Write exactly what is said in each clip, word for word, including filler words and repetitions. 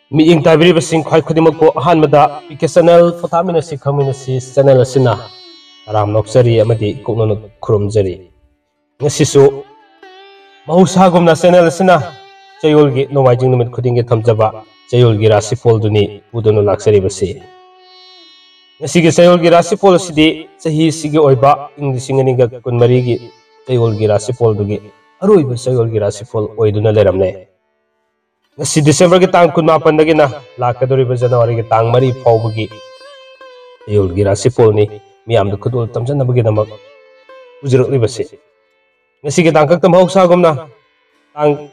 ꯃꯤꯠꯌꯦꯡ ꯇꯥꯕꯤꯔꯤꯕꯁꯤꯡ ꯈ꯭ꯋꯥꯏ ꯈꯨꯗꯤꯡꯃꯛꯄꯨ ꯑꯍꯥꯟꯕꯗ ꯄꯤ ꯀꯦ ꯆꯦꯅꯦꯜ ꯄꯣꯊꯥꯃꯤꯟꯅꯁꯤ ꯈꯪꯃꯤꯟꯅꯁꯤ ꯆꯦꯅꯦꯜ ꯑꯁꯤꯅ ꯇꯔꯥꯝꯅ ꯑꯣꯛꯆꯔꯤ ꯑꯃꯗꯤ ꯏꯀꯣꯛꯅꯅ ꯈꯨꯔꯨꯝꯖꯔꯤ꯫ ꯉꯁꯤꯁꯨ ꯃꯍꯧꯁꯥꯒꯨꯝꯅ ꯆꯦꯅꯦꯜ ꯑꯁꯤꯅ ꯆꯌꯣꯜꯒꯤ ꯅꯣꯡꯃꯥꯏꯖꯤꯡ ꯅꯨꯃꯤꯠ ꯈꯨꯗꯤꯡꯒꯤ ꯊꯝꯖꯕ ꯆꯌꯣꯜꯒꯤ ꯔꯥꯁꯤꯐꯣꯜꯗꯨꯅꯤ ꯄꯨꯗꯨꯅ ꯂꯥꯛꯆꯔꯤꯕꯁꯤ꯫ ꯉꯁꯤꯒꯤ ꯆꯌꯣꯜꯒꯤ ꯔꯥꯁꯤꯐꯣꯜ ꯑꯁꯤꯗꯤ ꯆꯍꯤꯁꯤꯒꯤ ꯑꯣꯏꯕ ꯏꯪ ꯂꯤꯁꯤꯡ ꯑꯅꯤꯒ ꯀꯨꯟꯃꯔꯤꯒꯤ ꯆꯌꯣꯜꯒꯤ ꯔꯥꯁꯤꯐꯣꯜꯗꯨꯒꯤ ꯑꯔꯣꯏꯕ ꯆꯌꯣꯜꯒꯤ ꯔꯥꯁꯤꯐꯣꯜ ꯑꯣꯏꯗꯨꯅ ꯂꯩꯔꯝꯂꯦ꯫ ꯉꯁꯤ ꯗꯤꯁꯦꯝꯕꯔꯒꯤ ꯇꯥꯡ ꯀꯨꯟꯃꯥꯄꯟꯗꯒꯤꯅ ꯂꯥꯛꯀꯗꯧꯔꯤꯕ ꯖꯅꯋꯥꯔꯤꯒꯤ ꯇꯥꯡ ꯃꯔꯤ ꯐꯥꯎꯕꯒꯤ ꯆꯌꯣꯜꯒꯤ ꯔꯥꯁꯤꯐꯣꯜꯅꯤ ꯃꯤꯌꯥꯝꯗ ꯈꯨꯗꯣꯜ ꯇꯝꯖꯅꯕꯒꯤꯗꯃꯛ ꯄꯨꯖꯔꯛꯂꯤꯕꯁꯤ꯫ ꯉꯁꯤꯒꯤ ꯇꯥꯡꯀꯛꯇ ꯃꯍꯧꯁꯥꯒꯨꯝꯅ ꯇꯥꯡ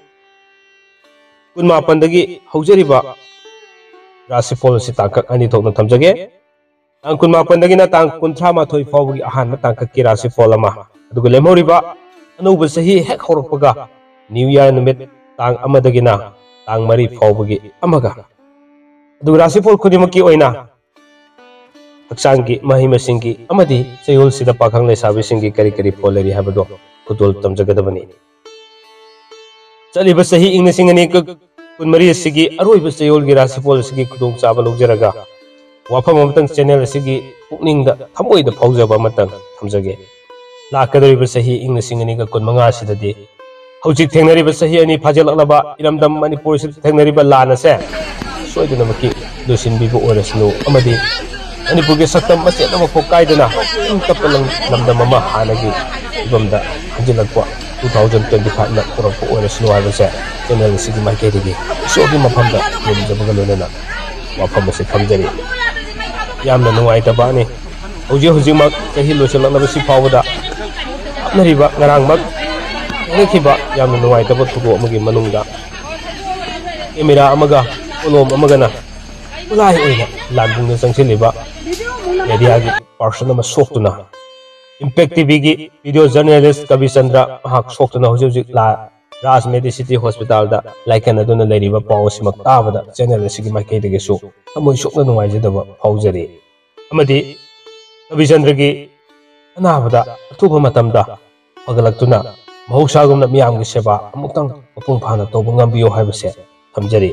ꯀꯨꯟꯃꯥꯄꯟꯗꯒꯤ ꯍꯧꯖꯔꯤꯕ ꯔꯥꯁꯤꯐꯣꯜ ꯑꯁꯤ ꯇꯥꯡꯀꯛ ꯑꯅꯤ ꯊꯣꯛꯅ ꯊꯝꯖꯒꯦ꯫ ꯇꯥꯡ ꯀꯨꯟꯃꯥꯄꯟꯗꯒꯤꯅ ꯇꯥꯡ ꯀꯨꯟꯊ꯭ꯔꯥ ꯃꯥꯊꯣꯏ ꯐꯥꯎꯕꯒꯤ ꯑꯍꯥꯟꯕ ꯇꯥꯡꯀꯛꯀꯤ ꯔꯥꯁꯤꯐꯣꯜ ꯑꯃ, ꯑꯗꯨꯒ ꯂꯦꯝꯍꯧꯔꯤꯕ ꯑꯅꯧꯕ ꯆꯍꯤ ꯍꯦꯛ ꯍꯧꯔꯛꯄꯒ ꯅ꯭ꯌꯨ ꯏꯌꯥꯔ ꯅꯨꯃꯤꯠ ꯇꯥꯡ ꯑꯃꯗꯒꯤꯅ ꯇꯥꯡ ꯃꯔꯤ ꯐꯥꯎꯕꯒꯤ ꯑꯃꯒ, ꯑꯗꯨꯒ ꯔꯥꯁꯤꯐꯣꯜ ꯈꯨꯗꯤꯡꯃꯛꯀꯤ ꯑꯣꯏꯅ ꯍꯛꯆꯥꯡꯒꯤ, ꯃꯍꯩ ꯃꯁꯤꯡꯒꯤ ꯑꯃꯗꯤ ꯆꯌꯣꯜꯁꯤꯗ ꯄꯥꯈꯪ ꯂꯩꯁꯥꯕꯤꯁꯤꯡꯒꯤ ꯀꯔꯤ ꯀꯔꯤ ꯐꯣꯜ ꯂꯩꯔꯤ ꯍꯥꯏꯕꯗꯣ ꯈꯨꯗꯣꯜ ꯇꯝꯖꯒꯗꯕꯅꯤ꯫ ꯆꯠꯂꯤꯕ ꯆꯍꯤ ꯏꯪ ꯂꯤꯁꯤꯡ ꯑꯅꯤ ꯀꯨꯟꯃꯔꯤ ꯑꯁꯤꯒꯤ ꯑꯔꯣꯏꯕ ꯆꯌꯣꯜꯒꯤ ꯔꯥꯁꯤꯐꯣꯜ ꯑꯁꯤꯒꯤ ꯈꯨꯗꯣꯡꯆꯥꯕ ꯂꯧꯖꯔꯒ ꯋꯥꯐꯝ ꯑꯃꯇꯪ ꯆꯦꯅꯦꯜ ꯑꯁꯤꯒꯤ ꯄꯨꯛꯅꯤꯡꯗ ꯊꯃꯣꯏꯗ ꯐꯥꯎꯖꯕ ꯑꯃꯇꯪ ꯊꯝꯖꯒꯦ꯫ ꯂꯥꯛꯀꯗꯧꯔꯤꯕ ꯆꯍꯤ ꯏꯪ ꯂꯤꯁꯤꯡ ꯑꯅꯤꯒ ꯀꯨꯟꯃꯉꯥ ꯑꯁꯤꯗꯗꯤ ꯍꯧꯖꯤꯛ ꯊꯦꯡꯅꯔꯤꯕ ꯆꯍꯤ ꯑꯅꯤ ꯐꯥꯖꯤꯜꯂꯛꯂꯕ ꯏꯔꯝꯗꯝ ꯃꯅꯤꯄꯨꯔꯁꯤꯗ ꯊꯦꯡꯅꯔꯤꯕ ꯂꯥꯟ ꯑꯁꯦ ꯁꯣꯏꯗꯅꯃꯛꯀꯤ ꯂꯣꯏꯁꯤꯟꯕꯤꯕ ꯑꯣꯏꯔꯁꯅꯨ ꯑꯃꯗꯤ ꯃꯅꯤꯄꯨꯔꯒꯤ ꯁꯛꯇꯝ ꯃꯆꯦꯠ ꯑꯃꯐꯥꯎ ꯀꯥꯏꯗꯅ ꯏꯪ ꯇꯞꯄ ꯂꯝ-, ꯂꯝꯗꯝ ꯑꯃ ꯍꯥꯟꯅꯒꯤ ꯐꯤꯕꯝꯗ ꯍꯟꯖꯤꯜꯂꯛꯄ two thousand twenty five ꯅ ꯄꯨꯔꯛꯄ ꯑꯣꯏꯔꯁꯅꯨ ꯍꯥꯏꯕꯁꯦ ꯆꯦꯅꯦꯜ ꯑꯁꯤꯒꯤ ꯃꯥꯏꯀꯩꯗꯒꯤ ꯏꯁꯣꯔꯒꯤ ꯃꯐꯝꯗ ꯈꯨꯔꯨꯝꯖꯕꯒ ꯂꯣꯏꯅꯅ ꯋꯥꯐꯝ ꯑꯁꯤ ꯊꯝꯖꯔꯤ꯫ ꯌꯥꯝꯅ ꯅꯨꯡꯉꯥꯏꯇꯕꯅꯤ꯫ ꯍꯧꯖꯤꯛ ꯍꯧꯖꯤꯛꯃꯛ ꯆꯍꯤ ꯂꯣꯏꯁꯤꯜꯂꯛꯂꯕꯁꯤ ꯐꯥꯎꯕꯗ ꯍꯥꯞꯅꯔꯤꯕ ꯉꯔꯥꯡꯃꯛ ꯊꯦꯡꯅꯈꯤꯕ ꯌꯥꯝꯅ ꯅꯨꯡꯉꯥꯏꯇꯕ ꯊꯧꯗꯣꯛ ꯑꯃꯒꯤ ꯃꯅꯨꯡꯗ ꯀꯦꯃꯦꯔꯥ ꯑꯃꯒ ꯀꯣꯂꯣꯝ ꯑꯃꯒꯅ ꯈꯨꯠꯂꯥꯏ ꯑꯣꯏꯅ ꯂꯥꯟꯕꯨꯡꯗ ꯆꯪꯁꯤꯜꯂꯤꯕ ꯃꯦꯗꯤꯌꯥꯒꯤ ꯄꯥꯔꯁꯟ ꯑꯃ ꯁꯣꯛꯇꯨꯅ ꯏꯝꯄꯦꯛ ꯇꯤꯚꯤꯒꯤ ꯚꯤꯗꯤꯑꯣ ꯖꯔꯅꯦꯂꯤꯁ ꯀꯕꯤꯆꯟꯗ꯭ꯔ ꯃꯍꯥꯛ ꯁꯣꯛꯇꯨꯅ ꯍꯧꯖꯤꯛ ꯍꯧꯖꯤꯛ ꯂꯥ-, ꯔꯥꯖ ꯃꯦꯗꯤꯁꯤꯇꯤ ꯍꯣꯁꯄꯤꯇꯥꯜꯗ ꯂꯥꯏꯀꯠꯅꯗꯨꯅ ꯂꯩꯔꯤꯕ ꯄꯥꯎ ꯑꯁꯤꯃꯛ ꯇꯥꯕꯗ ꯆꯦꯅꯦꯜ ꯑꯁꯤꯒꯤ ꯃꯥꯏꯀꯩꯗꯒꯤꯁꯨ ꯊꯃꯣꯏ ꯁꯣꯛꯅ ꯅꯨꯡꯉꯥꯏꯖꯗꯕ ꯐꯥꯎꯖꯔꯤ꯫ ꯑꯃꯗꯤ ꯀꯕꯤꯆꯟꯗ꯭ꯔꯒꯤ ꯑꯅꯥꯕꯗ ꯑꯊꯨꯕ ꯃꯇꯝꯗ ꯐꯒꯠꯂꯛꯇꯨꯅ ꯃꯍꯧꯁꯥꯒꯨꯝꯅ ꯃꯤꯌꯥꯝꯒꯤ ꯁꯦꯕꯥ ꯑꯃꯨꯛꯇꯪ ꯃꯄꯨꯡ ꯐꯥꯅ ꯇꯧꯕ ꯉꯝꯕꯤꯌꯨ ꯍꯥꯏꯕꯁꯦ ꯊꯝꯖꯔꯤ꯫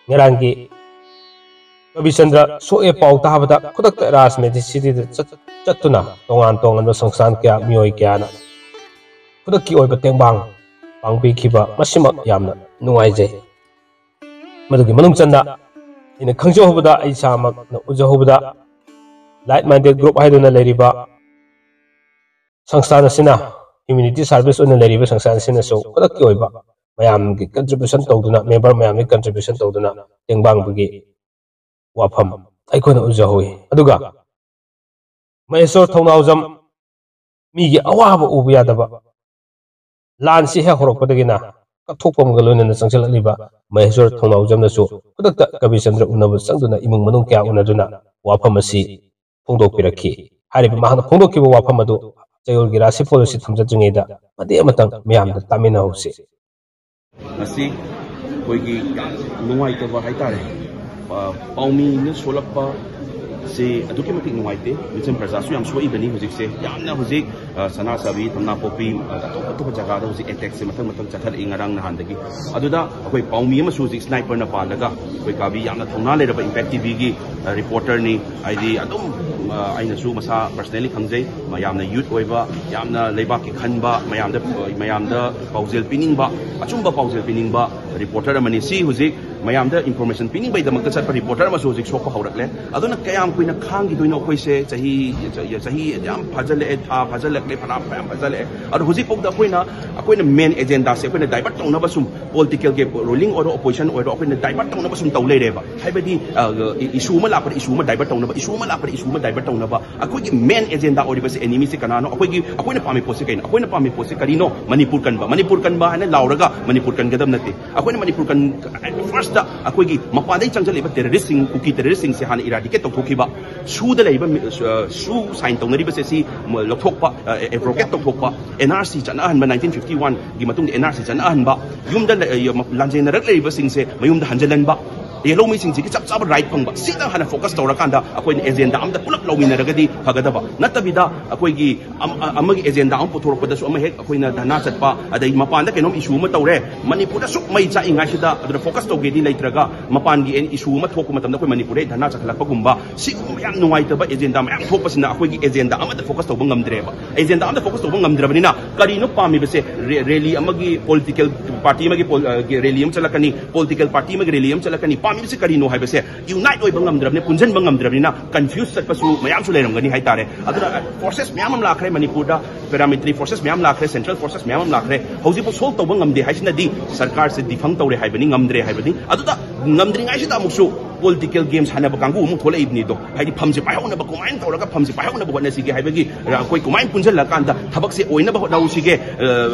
ꯉꯔꯥꯡꯒꯤ ꯀꯕꯤꯆꯟꯗ꯭ꯔ ꯁꯣꯛꯑꯦ ꯄꯥꯎ ꯇꯥꯕꯗ ꯈꯨꯗꯛꯇ ꯔꯥꯖ ꯃꯦꯗꯤꯁꯤꯇꯤꯗ ꯆꯠ-, ꯆꯠꯇꯨꯅ ꯇꯣꯉꯥꯟ ꯇꯣꯉꯥꯟꯕ ꯁꯪꯁꯊꯥꯟ ꯀꯌꯥ, ꯃꯤꯑꯣꯏ ꯀꯌꯥꯅ ꯈꯨꯗꯛꯀꯤ ꯑꯣꯏꯕ ꯇꯦꯡꯕꯥꯡ ꯄꯥꯡꯕꯤꯈꯤꯕ, ꯃꯁꯤꯃꯛ ꯌꯥꯝꯅ ꯅꯨꯡꯉꯥꯏꯖꯩ꯫ ꯃꯗꯨꯒꯤ ꯃꯅꯨꯡ ꯆꯟꯅ ꯑꯩꯅ ꯈꯪꯖꯍꯧꯕꯗ, ꯑꯩ ꯏꯁꯥꯃꯛꯅ ꯎꯖꯍꯧꯕꯗ, Like Minded Group ꯍꯥꯏꯗꯨꯅ ꯂꯩꯔꯤꯕ ꯁꯪꯁꯊꯥꯟ ꯑꯁꯤꯅ, ꯍ꯭ꯌꯨꯃꯦꯅꯤꯇꯤ ꯁꯥꯔꯚꯤꯁ ꯑꯣꯏꯅ ꯂꯩꯔꯤꯕ ꯁꯪꯁꯊꯥꯟ ꯑꯁꯤꯅꯁꯨ ꯈꯨꯗꯛꯀꯤ ꯑꯣꯏꯕ ꯃꯌꯥꯝꯒꯤ ꯀꯟꯇ꯭ꯔꯤꯕ꯭ꯌꯨꯁꯟ ꯇꯧꯗꯨꯅ, ꯃꯦꯝꯕꯔ ꯃꯌꯥꯝꯒꯤ ꯀꯟꯇ꯭ꯔꯤꯕ꯭ꯌꯨꯁꯟ ꯇꯧꯗꯨꯅ ꯇꯦꯡꯕꯥꯡꯕꯒꯤ ꯋꯥꯐꯝ ꯑꯩꯈꯣꯏꯅ ꯎꯖꯍꯧꯏ꯫ ꯑꯗꯨꯒ ꯃꯍꯦꯁꯣꯔ ꯊꯧꯅꯥꯎꯖꯝ, ꯃꯤꯒꯤ ꯑꯋꯥꯕ ꯎꯕ ꯌꯥꯗꯕ, ꯂꯥꯟꯁꯤ ꯍꯦꯛ ꯍꯧꯔꯛꯄꯗꯒꯤꯅ ꯀꯠꯊꯣꯛꯄ ꯑꯃꯒ ꯂꯣꯏꯅꯅ ꯆꯪꯁꯤꯜꯂꯛꯂꯤꯕ ꯃꯍꯦꯁꯣꯔ ꯊꯧꯅꯥꯎꯖꯝꯅꯁꯨ ꯈꯨꯗꯛꯇ ꯀꯕꯤꯆꯟꯗ꯭ꯔ ꯎꯅꯕ ꯆꯪꯗꯨꯅ ꯏꯃꯨꯡ ꯃꯅꯨꯡ ꯀꯌꯥ ꯎꯅꯗꯨꯅ ꯋꯥꯐꯝ ꯑꯁꯤ ꯐꯣꯡꯗꯣꯛꯄꯤꯔꯛꯈꯤ꯫ ꯍꯥꯏꯔꯤꯕ ꯃꯍꯥꯛꯅ ꯐꯣꯡꯗꯣꯛꯈꯤꯕ ꯋꯥꯐꯝ ꯑꯗꯨ ꯆꯌꯣꯜꯒꯤ ꯔꯥꯁꯤꯐꯣꯜ ꯑꯁꯤ ꯊꯝꯖꯗ꯭ꯔꯤꯉꯩꯗ ꯃꯇꯦꯛ ꯑꯃꯇꯪ ꯃꯤꯌꯥꯝꯗ ꯇꯥꯃꯤꯟꯅꯍꯧꯁꯤ꯫ ꯉꯁꯤ ꯑꯩꯈꯣꯏꯒꯤ ꯌꯥꯝ ꯅꯨꯡꯉꯥꯏꯇꯕ ꯍꯥꯏꯇꯥꯔꯦ, ꯑ, ꯄꯥꯎꯃꯤꯅ ꯁꯣꯛꯂꯛꯄ ꯁꯤ ꯑꯗꯨꯛꯀꯤ ꯃꯇꯤꯛ ꯅꯨꯡꯉꯥꯏꯇꯦ꯫ ꯃꯤꯆꯝ ꯄ꯭ꯔꯖꯥꯁꯨ ꯌꯥꯝ ꯁꯣꯛꯏꯕꯅꯤ ꯍꯧꯖꯤꯛꯁꯦ꯫ ꯌꯥꯝꯅ ꯍꯧꯖꯤꯛ, ꯑ, ꯁꯅꯥꯆꯥꯕꯤ, ꯊꯝꯅꯥꯄꯣꯛꯄꯤ, ꯑ, ꯑꯇꯣꯞ ꯑꯇꯣꯞꯄ ꯖꯒꯥꯗ ꯍꯧꯖꯤꯛ ꯑꯦꯇꯦꯛꯁꯦ ꯃꯊꯪ ꯃꯊꯪ ꯆꯠꯊꯔꯛꯏ ꯉꯔꯥꯡ ꯅꯍꯥꯟꯗꯒꯤ꯫ ꯑꯗꯨꯗ ꯑꯩꯈꯣꯏ ꯄꯥꯎꯃꯤ ꯑꯃꯁꯨ ꯍꯧꯖꯤꯛ ꯁ꯭ꯅꯥꯏꯄꯔꯅ ꯄꯥꯜꯂꯒ, ꯑꯩꯈꯣꯏ ꯀꯥꯕꯤ, ꯌꯥꯝꯅ ꯊꯧꯅꯥ ꯂꯩꯔꯕ ꯏꯝꯄꯦꯛ ꯇꯤꯚꯤꯒꯤ, ꯑ, ꯔꯤꯄꯣꯔꯇꯔꯅꯤ꯫ ꯍꯥꯏꯗꯤ ꯑꯗꯨꯝ, ꯑ, ꯑꯩꯅꯁꯨ ꯃꯁꯥ ꯄꯔꯁꯅꯦꯂꯤ ꯈꯪꯖꯩ꯫ ꯃ-, ꯌꯥꯝꯅ ꯌꯨꯠ ꯑꯣꯏꯕ, ꯌꯥꯝꯅ ꯂꯩꯕꯥꯛꯀꯤ ꯈꯟꯕ, ꯃꯌꯥꯝꯗ, ꯃꯌꯥꯝꯗ ꯄꯥꯎꯖꯦꯜ ꯄꯤꯅꯤꯡꯕ, ꯑꯆꯨꯝꯕ ꯄꯥꯎꯖꯦꯜ ꯄꯤꯅꯤꯡꯕ ꯔꯤꯄꯣꯔꯇꯔ ꯑꯃꯅꯤ꯫ ꯁꯤ ꯍꯧꯖꯤꯛ ꯃꯌꯥꯝꯗ ꯏꯟꯐꯣꯔꯃꯦꯁꯟ ꯄꯤꯅꯤꯡꯕꯒꯤꯗꯃꯛꯇ ꯆꯠꯄ ꯔꯤꯄꯣꯔꯇꯔ ꯑꯃꯁꯨ ꯍꯧꯖꯤꯛ ꯁꯣꯛꯄ ꯍꯧꯔꯛꯂꯦ꯫ ꯑꯗꯨꯅ ꯀꯌꯥꯝ ꯀꯨꯏꯅ ꯈꯥꯡꯈꯤꯗꯣꯏꯅꯣ ꯑꯩꯈꯣꯏꯁꯦ? ꯆꯍꯤ, ꯆꯍꯤ ꯌꯥꯝ ꯐꯥꯖꯤꯜꯂꯛꯑꯦ, ꯊꯥ ꯐꯥꯖꯤꯜꯂꯛꯂꯦ, ꯐꯅꯥ ꯌꯥꯝ ꯐꯥꯖꯤꯜꯂꯛꯑꯦ꯫ ꯑꯗꯣ ꯍꯧꯖꯤꯛꯐꯥꯎꯗ ꯑꯩꯈꯣꯏꯅ, ꯑꯩꯈꯣꯏꯅ ꯃꯦꯟ ꯑꯦꯖꯦꯟꯗꯥꯁꯦ ꯑꯩꯈꯣꯏꯅ ꯗꯥꯏꯚꯔꯠ ꯇꯧꯅꯕ ꯁꯨꯝ, ꯄꯣꯂꯤꯇꯤꯀꯦꯜꯒꯤ ꯔꯨꯂꯤꯡ ꯑꯣꯏꯔꯣ, ꯑꯣꯄꯣꯖꯤꯁꯟ ꯑꯣꯏꯔꯣ, ꯑꯩꯈꯣꯏꯅ ꯗꯥꯏꯚꯔꯠ ꯇꯧꯅꯕ ꯁꯨꯝ ꯇꯧ ꯂꯩꯔꯦꯕ꯫ ꯍꯥꯏꯕꯗꯤ, ꯑ, ꯏꯁꯨ ꯑꯃ ꯂꯥꯛꯄꯗ ꯏꯁꯨ ꯑꯃ ꯗꯥꯏꯚꯔꯠ ꯇꯧꯅꯕ, ꯏꯁꯨ ꯑꯃ ꯂꯥꯛꯄꯗ ꯏꯁꯨ ꯑꯃ ꯗꯥꯏꯚꯔꯠ ꯇꯧꯅꯕ꯫ ꯑꯩꯈꯣꯏꯒꯤ ꯃꯦꯟ ꯑꯦꯖꯦꯟꯗꯥ ꯑꯣꯏꯔꯤꯕꯁꯦ ꯑꯦꯅꯤꯃꯤꯁꯦ ꯀꯅꯥꯅꯣ? ꯑꯩꯈꯣꯏꯒꯤ, ꯑꯩꯈꯣꯏꯅ ꯄꯥꯝꯃꯤ ꯄꯣꯠꯁꯦ ꯀꯩꯅꯣ? ꯑꯩꯈꯣꯏꯅ ꯄꯥꯝꯃꯤ ꯄꯣꯠꯁꯦ ꯀꯔꯤꯅꯣ? ꯃꯅꯤꯄꯨꯔ ꯀꯟꯕ꯫ ꯃꯅꯤꯄꯨꯔ ꯀꯟꯕ ꯍꯥꯏꯅ ꯂꯥꯎꯔꯒ ꯃꯅꯤꯄꯨꯔ ꯀꯟꯒꯗꯕ ꯅꯠꯇꯦ꯫ ꯑꯩꯈꯣꯏꯅ ꯃꯅꯤꯄꯨꯔ ꯀꯟ-, ꯐꯥꯔꯁꯇ ꯑꯩꯈꯣꯏꯒꯤ ꯃꯄꯥꯟꯗꯒꯤ ꯆꯪꯁꯤꯜꯂꯛꯏꯕ ꯇꯦꯔꯣꯔꯤꯁꯁꯤꯡ, ꯀꯨꯀꯤ ꯇꯦꯔꯣꯔꯤꯁꯁꯤꯡꯁꯦ ꯍꯥꯟꯅ ꯏꯔꯥꯗꯤꯀꯦꯠ ꯇꯧꯊꯣꯛꯈꯤꯕ, ꯁꯨꯗ ꯂꯩꯔꯤꯕ ꯃꯤ-, ꯑ, ꯁꯨ ꯁꯥꯏꯟ ꯇꯧꯅꯔꯤꯕꯁꯦ ꯁꯤ ꯂꯧꯊꯣꯛꯄ, ꯑ, ꯑꯦꯕ꯭ꯔꯣꯒꯦꯠ ꯇꯧꯊꯣꯛꯄ, and R C ꯆꯠꯅꯍꯟꯕ, nineteen fifty ꯋꯥꯟꯒꯤ ꯃꯇꯨꯡꯗ ꯑꯦꯟ ꯑꯥꯔ ꯁꯤ ꯆꯠꯅꯍꯟꯕ, ꯌꯨꯝꯗ ꯂꯩ-, ꯑ, ꯂꯥꯟꯖꯦꯟꯅꯔꯛ ꯂꯩꯔꯤꯕꯁꯤꯡꯁꯦ ꯃꯌꯨꯝꯗ ꯍꯟꯖꯤꯜꯍꯟꯕ, ꯌꯦꯜꯍꯧꯃꯤꯁꯤꯡꯁꯤꯒꯤ ꯆꯞ ꯆꯥꯕ ꯔꯥꯏꯠ ꯐꯪꯕ, ꯁꯤꯗ ꯍꯥꯟꯅ ꯐꯣꯀꯁ ꯇꯧꯔꯀꯥꯟꯗ ꯑꯩꯈꯣꯏꯅ ꯑꯦꯖꯦꯟꯗꯥ ꯑꯝꯗ ꯄꯨꯂꯞ ꯂꯧꯃꯤꯟꯅꯔꯒꯗꯤ ꯐꯒꯗꯕ꯫ ꯅꯠꯇꯕꯤꯗ ꯑꯩꯈꯣꯏꯒꯤ ꯑꯃꯒꯤ ꯑꯦꯖꯦꯟꯗꯥ ꯑꯃ ꯄꯨꯊꯣꯔꯛꯄꯗꯁꯨ ꯑꯃ ꯍꯦꯛ ꯑꯩꯈꯣꯏꯅ ꯙꯔꯅꯥ ꯆꯠꯄ, ꯑꯗꯩ ꯃꯄꯥꯟꯗ ꯀꯩꯅꯣꯝ ꯏꯁꯨ ꯑꯃ ꯇꯧꯔꯦ, ꯃꯅꯤꯄꯨꯔꯗ ꯁꯨꯛ ꯃꯩ ꯆꯥꯛꯏꯉꯥꯏꯁꯤꯗ ꯑꯗꯨꯗ ꯐꯣꯀꯁ ꯇꯧꯒꯦꯗꯤ ꯂꯩꯇ꯭ꯔꯒ ꯃꯄꯥꯟꯒꯤ ꯏꯁꯨ ꯑꯃ ꯊꯣꯛꯄ ꯃꯇꯝꯗ ꯑꯩꯈꯣꯏ ꯃꯅꯤꯄꯨꯔꯗ ꯙꯔꯅꯥ ꯆꯠꯈꯠꯂꯛꯄꯒꯨꯝꯕ, ꯁꯤꯒꯨꯝꯕ ꯌꯥꯝ ꯅꯨꯡꯉꯥꯏꯇꯕ ꯑꯦꯖꯦꯟꯗꯥ ꯃꯌꯥꯝ ꯊꯣꯛꯄꯁꯤꯅ ꯑꯩꯈꯣꯏꯒꯤ ꯑꯦꯖꯦꯟꯗꯥ ꯑꯃꯗ ꯐꯣꯀꯁ ꯇꯧꯕ ꯉꯝꯗ꯭ꯔꯦꯕ꯫ ꯑꯦꯖꯦꯟꯗꯥ ꯑꯃꯗ ꯐꯣꯀꯁ ꯇꯧꯕ ꯉꯝꯗ꯭ꯔꯕꯅꯤꯅ ꯀꯔꯤꯅꯣ ꯄꯥꯝꯃꯤꯕꯁꯦ? ꯔꯦ-, ꯔꯦꯂꯤ ꯑꯃꯒꯤ, ꯄꯣꯂꯤꯇꯤꯀꯦꯜ ꯄꯥꯔꯇꯤ ꯑꯃꯒꯤ ꯄꯣꯜ-, ꯑ, ꯒꯤ ꯔꯦꯂꯤ ꯑꯃ ꯆꯠꯂꯛꯀꯅꯤ, ꯄꯣꯂꯤꯇꯤꯀꯦꯜ ꯄꯥꯔꯇꯤ ꯑꯃꯒꯤ ꯔꯦꯂꯤ ꯑꯃ ꯆꯠꯂꯛꯀꯅꯤ꯫ ꯄꯥꯝꯃꯤꯕꯁꯦ ꯀꯔꯤꯅꯣ ꯍꯥꯏꯕꯁꯦ ꯌꯨꯅꯥꯏꯠ ꯑꯣꯏꯕ ꯉꯝꯗ꯭ꯔꯕꯅꯤꯅ, ꯄꯨꯟꯁꯤꯟꯕ ꯉꯝꯗ꯭ꯔꯕꯅꯤꯅ ꯀꯟꯐ꯭ꯌꯨꯁ ꯆꯠꯄꯁꯨ ꯃꯌꯥꯝꯁꯨ ꯂꯩꯔꯝꯒꯅꯤ ꯍꯥꯏꯇꯥꯔꯦ꯫ ꯑꯗꯨꯅ ꯐꯣꯔꯁꯦꯁ ꯃꯌꯥꯝ ꯑꯃ ꯂꯥꯛꯈ꯭ꯔꯦ ꯃꯅꯤꯄꯨꯔꯗ, ꯄꯦꯔꯥꯃꯤꯂꯤꯇꯔꯤ ꯐꯣꯔꯁꯦꯁ ꯃꯌꯥꯝ ꯂꯥꯛꯈ꯭ꯔꯦ, ꯁꯦꯟꯇ꯭ꯔꯦꯜ ꯐꯣꯔꯁꯦꯁ ꯃꯌꯥꯝ ꯑꯃ ꯂꯥꯛꯈ꯭ꯔꯦ꯫ ꯍꯧꯖꯤꯛꯐꯥꯎ ꯁꯣꯜꯕ ꯇꯧꯕ ꯉꯝꯗꯦ ꯍꯥꯏꯁꯤꯅꯗꯤ ꯁꯔꯀꯥꯔꯁꯦ ꯗꯤꯐꯪ ꯇꯧꯔꯦ ꯍꯥꯏꯕꯅꯤ, ꯉꯝꯗ꯭ꯔꯦ ꯍꯥꯏꯕꯅꯤ꯫ ꯑꯗꯨꯗ ꯉꯝꯗ꯭ꯔꯤꯉꯩꯁꯤꯗ ꯑꯃꯨꯛꯁꯨ ꯄꯣꯂꯤꯇꯤꯀꯦꯜ ꯒꯦꯝ ꯁꯥꯟꯅꯕ ꯀꯥꯡꯕꯨ ꯑꯃꯨꯛ ꯊꯣꯛꯂꯛꯏꯕꯅꯤꯗꯣ꯫ ꯍꯥꯏꯗꯤ ꯐꯝꯁꯦ ꯄꯥꯏꯍꯧꯅꯕ ꯀꯃꯥꯏꯅ ꯇꯧꯔꯒ ꯐꯝꯁꯦ ꯄꯥꯏꯍꯧꯅꯕ ꯍꯣꯠꯅꯁꯤꯒꯦ ꯍꯥꯏꯕꯒꯤ, ꯑ, ꯑꯩꯈꯣꯏ ꯀꯃꯥꯏꯅ ꯄꯨꯟꯁꯤꯜꯂꯒ ꯀꯥꯟꯗ ꯊꯕꯛꯁꯦ ꯑꯣꯏꯅꯕ ꯍꯣꯠꯅꯍꯧꯁꯤꯒꯦ, ꯑ,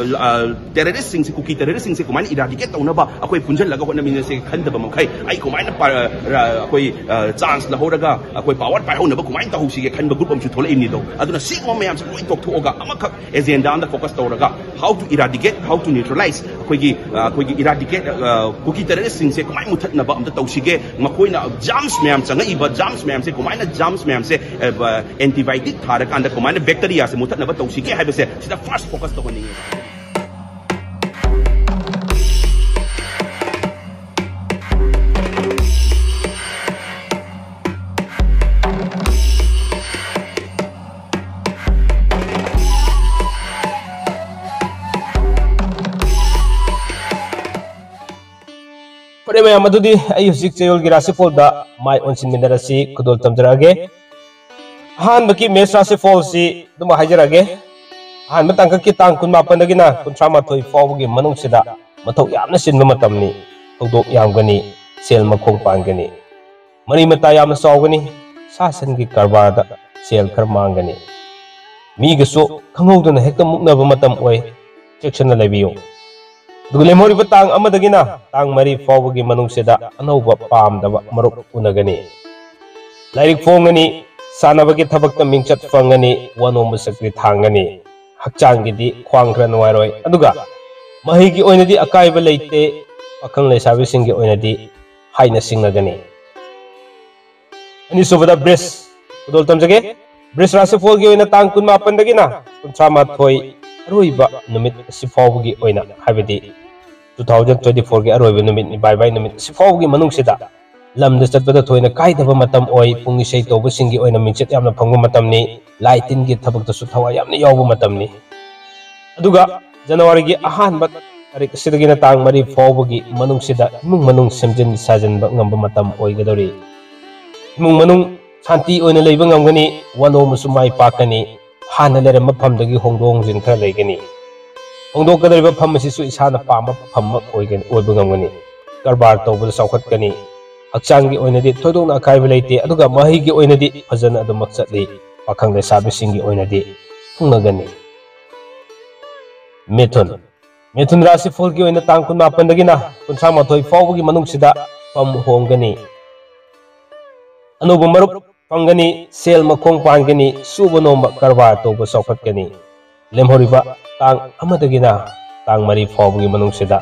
ꯑ, ꯇꯦꯔꯔꯤꯁꯁꯤꯡꯁꯦ, ꯀꯨꯀꯤ ꯇꯦꯔꯔꯤꯁꯁꯤꯡꯁꯦ ꯀꯃꯥꯏꯅ ꯏꯔꯥꯗꯤꯀꯦꯠ ꯇꯧꯅꯕ ꯑꯩꯈꯣꯏ ꯄꯨꯟꯁꯤꯜꯂꯒ ꯍꯣꯠꯅꯃꯤꯟꯅꯁꯦ ꯈꯟꯗꯕ ꯃꯈꯩ, ꯑꯩ ꯀꯃꯥꯏꯅ ꯄꯥ-, ꯑ, ꯑꯩꯈꯣꯏ, ꯑ, ꯆꯥꯟꯁ ꯂꯧꯍꯧꯔꯒ ꯑꯩꯈꯣꯏ ꯄꯥꯋꯔ ꯄꯥꯏꯍꯧꯅꯕ ꯀꯃꯥꯏꯅ ꯇꯧꯍꯧꯁꯤꯒꯦ ꯈꯟꯕ ꯒ꯭ꯔꯨꯞ ꯑꯃꯁꯨ ꯊꯣꯛꯂꯛꯏꯕꯅꯤꯗꯣ꯫ ꯑꯗꯨꯅ ꯁꯤꯒꯨꯝꯕ ꯃꯌꯥꯝꯁꯦ ꯂꯣꯏ ꯇꯣꯛꯊꯣꯛꯑꯒ ꯑꯃꯈꯛ ꯑꯦꯖꯦꯟꯗꯥ ꯑꯃꯗ ꯐꯣꯀꯁ ꯇꯧꯔꯒ, how to eradicate, how to neutralize, ꯑꯩꯈꯣꯏꯒꯤ, ꯑ, ꯑꯩꯈꯣꯏꯒꯤ eradicate, ꯑ, ꯀꯨꯀꯤ ꯇꯦꯔꯔꯤꯁꯁꯤꯡꯁꯦ ꯀꯃꯥꯏꯅ ꯃꯨꯊꯠꯅꯕ ꯑꯝꯇ ꯇꯧꯁꯤꯒꯦ, ꯃꯈꯣꯏꯅ ꯖꯥꯝꯁ ꯃꯌꯥꯝ ꯆꯪꯉꯛꯏꯕ ꯖꯥꯝꯁ ꯃꯌꯥꯝꯁꯦ ꯀꯃꯥꯏꯅ ꯖꯥꯝꯁ ꯃꯌꯥꯝꯁꯦ, ꯑ, ꯑꯦꯟꯇꯤꯕꯥꯏꯑꯣꯇꯤꯛ ꯊꯥꯔꯀꯥꯟꯗ ꯀꯃꯥꯏꯅ ꯕꯦꯛꯇꯔꯤꯌꯥꯁꯦ ꯃꯨꯊꯠꯅꯕ ꯇꯧꯁꯤꯒꯦ ꯍꯥꯏꯕꯁꯦ ꯁꯤꯗ ꯐꯥꯔꯁ ꯐꯣꯀꯁ ꯇꯧꯍꯟꯅꯤꯡꯉꯦ꯫ ꯐꯔꯦ ꯃꯌꯥꯝ, ꯑꯗꯨꯗꯤ ꯑꯩ ꯍꯧꯖꯤꯛ ꯆꯌꯣꯜꯒꯤ ꯔꯥꯁꯤꯐꯣꯜꯗ ꯃꯥꯏ ꯑꯣꯟꯁꯤꯟꯃꯤꯟꯅꯔꯁꯤ꯫ ꯈꯨꯗꯣꯜ ꯇꯝꯖꯔꯛꯑꯒꯦ꯫ ꯑꯍꯥꯟꯕꯒꯤ ꯃꯦꯁ ꯔꯥꯁꯤꯐꯣꯜꯁꯤ ꯑꯗꯨꯃꯛ ꯍꯥꯏꯖꯔꯛꯑꯒꯦ꯫ ꯑꯍꯥꯟꯕ ꯇꯥꯡꯀꯛꯀꯤ ꯇꯥꯡ ꯀꯨꯟꯃꯥꯄꯟꯗꯒꯤꯅ ꯀꯨꯟꯊ꯭ꯔꯥ ꯃꯥꯊꯣꯏ ꯐꯥꯎꯕꯒꯤ ꯃꯅꯨꯡꯁꯤꯗ ꯃꯊꯧ ꯌꯥꯝꯅ ꯆꯤꯟꯕ ꯃꯇꯝꯅꯤ꯫ ꯊꯧꯗꯣꯛ ꯌꯥꯝꯒꯅꯤ, ꯁꯦꯜ ꯃꯈꯣꯡ ꯄꯥꯟꯒꯅꯤ, ꯃꯔꯤ ꯃꯇꯥ ꯌꯥꯝꯅ ꯆꯥꯎꯒꯅꯤ, ꯁꯥ ꯁꯟꯒꯤ ꯀꯔꯕꯥꯔꯗ ꯁꯦꯜ ꯈꯔ ꯃꯥꯡꯒꯅꯤ꯫ ꯃꯤꯒꯁꯨ ꯈꯪꯍꯧꯗꯅ ꯍꯦꯛꯇ ꯃꯨꯛꯅꯕ ꯃꯇꯝ ꯑꯣꯏ꯫ ꯆꯦꯛꯁꯤꯟꯅ ꯂꯩꯕꯤꯌꯨ꯫ ꯑꯗꯨꯒ ꯂꯦꯝꯍꯧꯔꯤꯕ ꯇꯥꯡ ꯑꯃꯗꯒꯤꯅ ꯇꯥꯡ ꯃꯔꯤ ꯐꯥꯎꯕꯒꯤ ꯃꯅꯨꯡꯁꯤꯗ ꯑꯅꯧꯕ ꯄꯥꯝꯗꯕ ꯃꯔꯨꯞ ꯎꯅꯒꯅꯤ꯫ ꯂꯥꯏꯔꯤꯛ ꯐꯣꯡꯒꯅꯤ, ꯁꯥꯟꯅꯕꯒꯤ ꯊꯕꯛꯇ ꯃꯤꯡꯆꯠ ꯐꯪꯒꯅꯤ, ꯋꯥꯅꯣꯝꯕ ꯆꯀ꯭ꯔꯤ ꯊꯥꯡꯒꯅꯤ꯫ ꯍꯛꯆꯥꯡꯒꯤꯗꯤ ꯈ꯭ꯋꯥꯡ ꯈꯔ ꯅꯨꯡꯉꯥꯏꯔꯣꯏ꯫ ꯑꯗꯨꯒ ꯃꯍꯩꯒꯤ ꯑꯣꯏꯅꯗꯤ ꯑꯀꯥꯏꯕ ꯂꯩꯇꯦ꯫ ꯄꯥꯈꯪ ꯂꯩꯁꯥꯕꯤꯁꯤꯡꯒꯤ ꯑꯣꯏꯅꯗꯤ ꯍꯥꯏꯅ ꯆꯤꯡꯅꯒꯅꯤ꯫ ꯑꯅꯤꯁꯨꯕꯗ ꯕ꯭ꯔꯤꯖ ꯈꯨꯗꯣꯜ ꯇꯝꯖꯒꯦ꯫ ꯕ꯭ꯔꯤꯖ ꯔꯥꯁꯤꯐꯣꯜꯒꯤ ꯑꯣꯏꯅ ꯇꯥꯡ ꯀꯨꯟꯃꯥꯄꯟꯗꯒꯤꯅ ꯀꯨꯟꯊ꯭ꯔꯥ ꯃꯥꯊꯣꯏ ꯑꯔꯣꯏꯕ ꯅꯨꯃꯤꯠ ꯑꯁꯤ ꯐꯥꯎꯕꯒꯤ ꯑꯣꯏꯅ, ꯍꯥꯏꯕꯗꯤ two thousand twenty fourꯒꯤ ꯑꯔꯣꯏꯕ ꯅꯨꯃꯤꯠ, ꯏꯕꯥꯏ ꯕꯥꯏ ꯅꯨꯃꯤꯠ ꯑꯁꯤ ꯐꯥꯎꯕꯒꯤ ꯃꯅꯨꯡꯁꯤꯗ ꯂꯝꯗ ꯆꯠꯄꯗ ꯊꯣꯏꯅ ꯀꯥꯏꯗꯕ ꯃꯇꯝ ꯑꯣꯏ꯫ ꯄꯨꯡ ꯏꯁꯩ ꯇꯧꯕꯁꯤꯡꯒꯤ ꯑꯣꯏꯅ ꯃꯤꯡꯆꯠ ꯌꯥꯝꯅ ꯐꯪꯕ ꯃꯇꯝꯅꯤ꯫ ꯂꯥꯏ ꯇꯤꯟꯒꯤ ꯊꯕꯛꯇꯁꯨ ꯊꯋꯥꯏ ꯌꯥꯝꯅ ꯌꯥꯎꯕ ꯃꯇꯝꯅꯤ꯫ ꯑꯗꯨꯒ ꯖꯅꯋꯥꯔꯤꯒꯤ ꯑꯍꯥꯟꯕ ꯇꯥꯔꯤꯛ ꯑꯁꯤꯗꯒꯤꯅ ꯇꯥꯡ ꯃꯔꯤ ꯐꯥꯎꯕꯒꯤ ꯃꯅꯨꯡꯁꯤꯗ ꯏꯃꯨꯡ ꯃꯅꯨꯡ ꯁꯦꯝꯖꯤꯟ ꯁꯥꯖꯤꯟꯕ ꯉꯝꯕ ꯃꯇꯝ ꯑꯣꯏꯒꯗꯧꯔꯤ꯫ ꯏꯃꯨꯡ ꯃꯅꯨꯡ ꯁꯥꯟꯇꯤ ꯑꯣꯏꯅ ꯂꯩꯕ ꯉꯝꯒꯅꯤ꯫ ꯋꯥꯅꯣꯝ ꯑꯃꯁꯨ ꯃꯥꯏ ꯄꯥꯛꯀꯅꯤ꯫ ꯍꯥꯟꯅ ꯂꯩꯔꯝꯕ ꯐꯝꯗꯒꯤ ꯍꯣꯡꯗꯣꯛ ꯍꯣꯡꯖꯤꯟ ꯈꯔ ꯂꯩꯒꯅꯤ꯫ ꯍꯣꯡꯗꯣꯛꯀꯗꯧꯔꯤꯕ ꯐꯝ ꯑꯁꯤꯁꯨ ꯏꯁꯥꯅ ꯄꯥꯝꯕ ꯐꯝ ꯑꯃ ꯑꯣꯏꯒꯅꯤ, ꯑꯣꯏꯕ ꯉꯝꯒꯅꯤ꯫ ꯀꯔꯕꯥꯔ ꯇꯧꯕꯗ ꯆꯥꯎꯈꯠꯀꯅꯤ꯫ ꯍꯛꯆꯥꯡꯒꯤ ꯑꯣꯏꯅꯗꯤ ꯊꯣꯏꯗꯣꯛꯅ ꯑꯀꯥꯏꯕ ꯂꯩꯇꯦ, ꯑꯗꯨꯒ ꯃꯍꯩꯒꯤ ꯑꯣꯏꯅꯗꯤ ꯐꯖꯅ ꯑꯗꯨꯃꯛ ꯆꯠꯂꯤ꯫ ꯄꯥꯈꯪ ꯂꯩꯁꯥꯕꯤꯁꯤꯡꯒꯤ ꯑꯣꯏꯅꯗꯤ ꯊꯨꯡꯅꯒꯅꯤ꯫ ꯃꯤꯊꯨꯟ꯫ ꯃꯤꯊꯨꯟ ꯔꯥꯁꯤꯐꯣꯜꯒꯤ ꯑꯣꯏꯅ ꯇꯥꯡ ꯀꯨꯟꯃꯥꯄꯟꯗꯒꯤꯅ ꯀꯨꯟꯊ꯭ꯔꯥ ꯃꯥꯊꯣꯏ ꯐꯥꯎꯕꯒꯤ ꯃꯅꯨꯡꯁꯤꯗ ꯐꯝ ꯍꯣꯡꯒꯅꯤ꯫ ꯑꯅꯧꯕ ꯃꯔꯨꯞ ꯐꯪꯒꯅꯤ, ꯁꯦꯜ ꯃꯈꯣꯡ ꯄꯥꯟꯒꯅꯤ, ꯁꯨꯕ ꯅꯣꯝꯕ ꯀꯔꯕꯥꯔ ꯇꯧꯕ ꯆꯥꯎꯈꯠꯀꯅꯤ꯫ ꯂꯦꯝꯍꯧꯔꯤꯕ ꯇꯥꯡ ꯑꯃꯗꯒꯤꯅ ꯇꯥꯡ ꯃꯔꯤ ꯐꯥꯎꯕꯒꯤ ꯃꯅꯨꯡꯁꯤꯗ